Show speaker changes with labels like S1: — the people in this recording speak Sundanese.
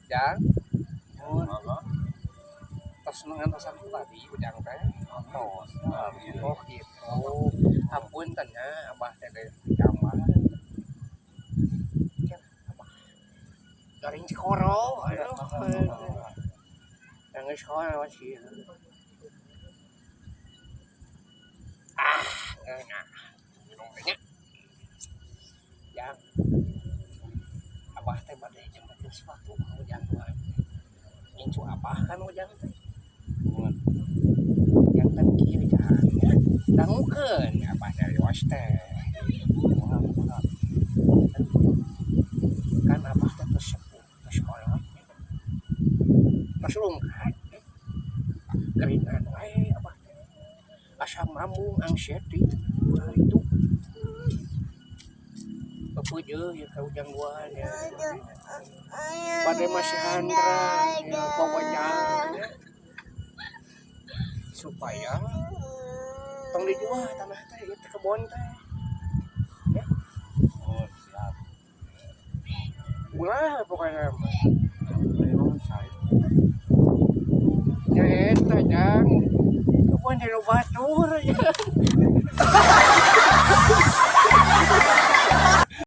S1: Jang,
S2: Mangga.
S1: Tos ngantosan tadi Ujang teh.
S2: Tos. Nah, begitu.
S1: Oh gitu. Hapunten nya, Abah teh dari jamban. Ya, Abah. Garing cikoro, aduh. Yang geus kolot sih. Ah, ngeunah. Minum teh nya. Jang. Abah teh bade nyempetin sepatu ka Ujang mah. Ngincu Abah kan Ujang teh. Janten kieu, Jang, nya. Dangukeun Abah nyarios teh. Kan Abah teh tos sepuh, tos kolot nya. Tos rungkad. Geringan wae Abah teh. Asa mambung anxiety itu. Pepeujeuh ya ka Ujang duaan ya. Bade masihan terang ya pokoknya ya. Supaya tong dijual tanah teh, ieu teh kebon teh. Ya.
S2: Oh, siap.
S1: Ulah pokoknya mah.
S2: Memang saya.
S1: Ya eta, Jang. Kebon di batur ya.